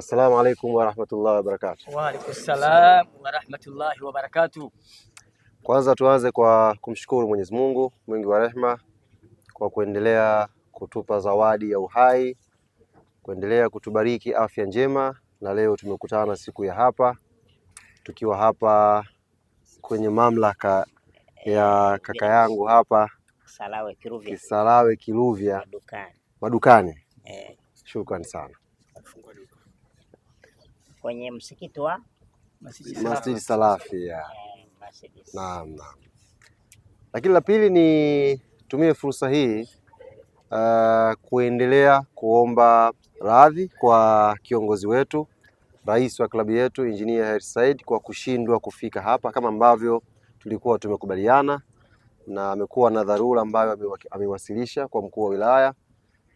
Assalamu alaikum warahmatullahi wabarakatuh. Wa alaikum salam wa rahmatullahi wa barakatuh. Kwanza tuanze kwa kumshukuru Mwenyezi Mungu mwingi wa rehma kwa kuendelea kutupa zawadi ya uhai, kuendelea kutubariki afya njema, na leo tumekutana siku ya hapa tukiwa hapa kwenye mamlaka ya kaka yangu hapa Kisarawe Kiluvya. Kisarawe Kiluvya Madukani. Madukani. Shukrani sana. Kwenye msikiti wa Masjid Salafi ya. Masjid. Naam, naam. Lakini la pili ni tumie fursa hii kuendelea kuomba radhi kwa kiongozi wetu, rais wa klabu yetu Engineer Hersi Said kwa kushindwa kufika hapa kama ambavyo tulikuwa tumekubaliana, na amekuwa na dharura ambayo amewasilisha kwa mkuu wa wilaya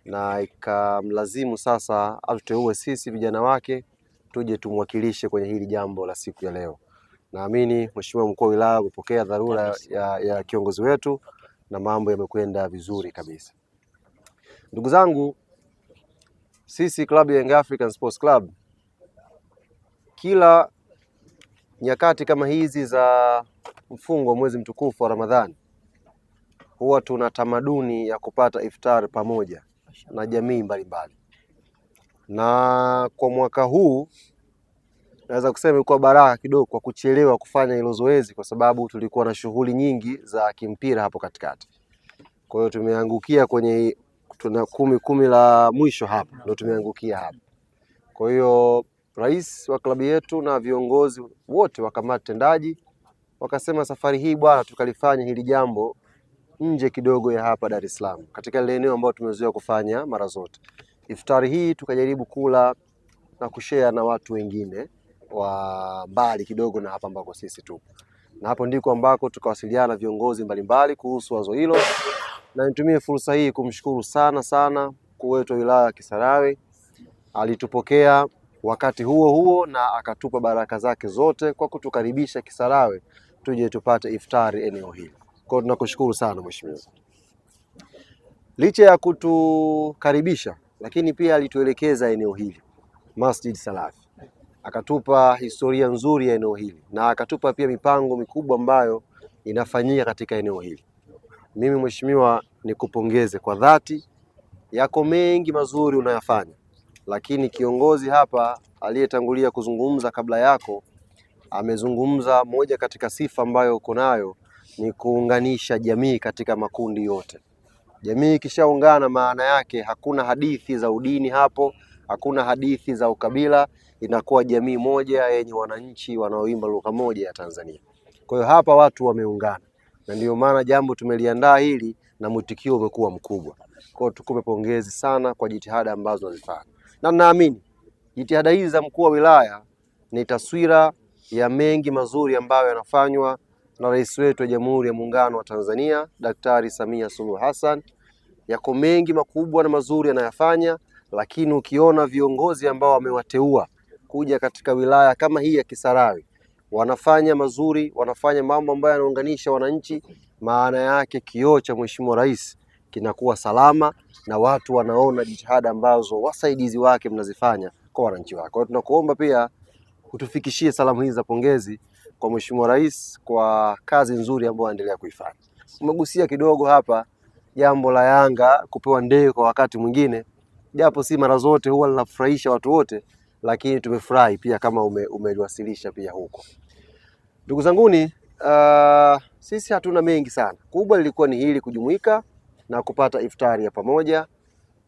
na ikamlazimu sasa atuteue sisi vijana wake tuje tumwakilishe kwenye hili jambo la siku ya leo. Naamini Mheshimiwa mkuu wa wilaya amepokea dharura ya kiongozi wetu na mambo yamekwenda vizuri kabisa. Ndugu zangu, sisi klabu ya Young African Sports Club kila nyakati kama hizi za mfungo wa mwezi mtukufu wa Ramadhani huwa tuna tamaduni ya kupata iftar pamoja na jamii mbalimbali. Na kwa mwaka huu naweza kusema ilikuwa baraka kidogo kwa kuchelewa kufanya hilo zoezi kwa sababu tulikuwa na shughuli nyingi za kimpira hapo katikati. Kwa hiyo tumeangukia kwenye tuna kumi la mwisho hapa ndio tumeangukia hapa. Kwa hiyo rais wa klabu yetu na viongozi wote wa kamati tendaji wakasema safari hii bwana tukalifanya hili jambo nje kidogo ya hapa Dar es Salaam katika lile eneo ambalo tumezoea kufanya mara zote. Iftari hii tukajaribu kula na kushare na watu wengine wa mbali kidogo na hapa ambako sisi tupo. Na hapo ndiko ambako tukawasiliana na viongozi mbalimbali kuhusu wazo hilo, na nitumie fursa hii kumshukuru sana sana mkuu wetu wa wilaya ya Kisarawe. Alitupokea wakati huo huo na akatupa baraka zake zote kwa kutukaribisha Kisarawe tuje tupate iftari eneo hili. Kwa hiyo tunakushukuru sana mheshimiwa. Licha ya kutukaribisha, lakini pia alituelekeza eneo hili Masjid Salafi, akatupa historia nzuri ya eneo hili na akatupa pia mipango mikubwa ambayo inafanyika katika eneo hili. Mimi mheshimiwa nikupongeze kwa dhati, yako mengi mazuri unayafanya, lakini kiongozi hapa aliyetangulia kuzungumza kabla yako amezungumza moja katika sifa ambayo uko nayo ni kuunganisha jamii katika makundi yote. Jamii ikishaungana, maana yake hakuna hadithi za udini hapo, hakuna hadithi za ukabila, inakuwa jamii moja yenye wananchi wanaoimba lugha moja ya Tanzania. Kwa hiyo hapa watu wameungana, na ndio maana jambo tumeliandaa hili na mwitikio umekuwa mkubwa. Kwa hiyo tukupe pongezi sana kwa jitihada ambazo unazifanya, na naamini jitihada hizi za mkuu wa wilaya ni taswira ya mengi mazuri ambayo yanafanywa na rais wetu wa Jamhuri ya Muungano wa Tanzania Daktari Samia Suluhu Hassan. Yako mengi makubwa na mazuri anayafanya, lakini ukiona viongozi ambao wamewateua kuja katika wilaya kama hii ya Kisarawe wanafanya mazuri, wanafanya mambo ambayo yanaunganisha wananchi, maana yake kioo cha Mheshimiwa Rais kinakuwa salama na watu wanaona jitihada ambazo wasaidizi wake mnazifanya kwa wananchi wake. Kwa hiyo tunakuomba pia utufikishie salamu hizi za pongezi kwa Mheshimiwa Rais kwa kazi nzuri ambayo anaendelea kuifanya. Umegusia kidogo hapa jambo la Yanga kupewa ndege kwa wakati mwingine, japo si mara zote huwa linafurahisha watu wote, lakini tumefurahi pia kama umeliwasilisha pia huko. Ndugu zanguni, sisi hatuna mengi sana. Kubwa lilikuwa ni hili kujumuika na kupata iftari ya pamoja.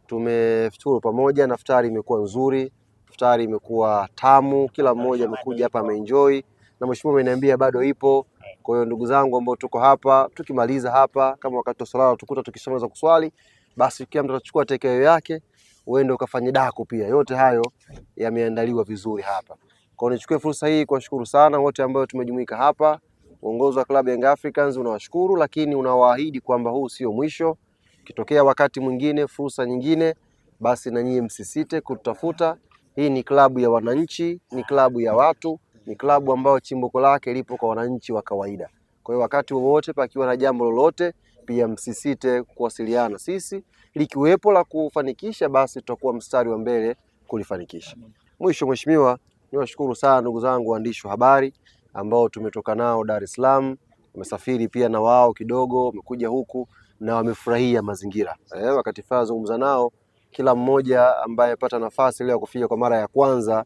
Tumefuturu pamoja na iftari imekuwa nzuri, iftari imekuwa tamu, kila mmoja amekuja hapa ameenjoy, na mheshimiwa ameniambia bado ipo. Kwa hiyo ndugu zangu ambao tuko hapa, tukimaliza hapa kama wakati wa swala tukuta tukishamaliza kuswali, basi kila mtu atachukua takeaway yake, uende ukafanye daku pia. Yote hayo yameandaliwa vizuri hapa. Kwa hiyo nichukue fursa hii kuwashukuru sana wote ambao tumejumuika hapa. Uongozi wa klabu ya Young Africans unawashukuru, lakini unawaahidi kwamba huu sio mwisho. Kitokea wakati mwingine, fursa nyingine, basi na nyie msisite kututafuta. Hii ni klabu ya wananchi, ni klabu ya watu, ni klabu ambayo chimbuko lake lipo kwa wananchi wa kawaida. Kwa hiyo wakati wowote pakiwa na jambo lolote, pia msisite kuwasiliana sisi, likiwepo la kufanikisha, basi tutakuwa mstari wa mbele kulifanikisha. Mwisho mheshimiwa, niwashukuru sana ndugu zangu waandishi wa habari ambao tumetoka nao Dar es Salaam, wamesafiri pia na wao kidogo, wamekuja huku na wamefurahia mazingira. Wakati faa zungumza nao, kila mmoja ambaye apata nafasi leo ya kufika kwa mara ya kwanza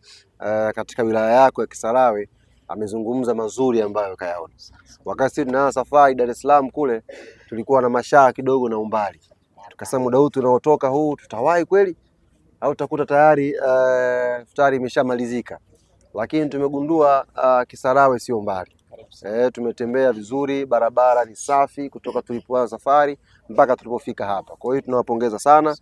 katika wilaya yako ya Kisarawe amezungumza mazuri ambayo kayaona. Wakati sisi tunaanza safari Dar es Salaam kule tulikuwa na mashaka kidogo na umbali, tukasema muda huu tunaotoka huu tutawahi kweli au tutakuta tayari iftari imeshamalizika, lakini tumegundua Kisarawe sio mbali. Karibu sana. Tumetembea vizuri, barabara ni safi kutoka tulipoanza safari mpaka tulipofika hapa. Kwa hiyo tunawapongeza sana.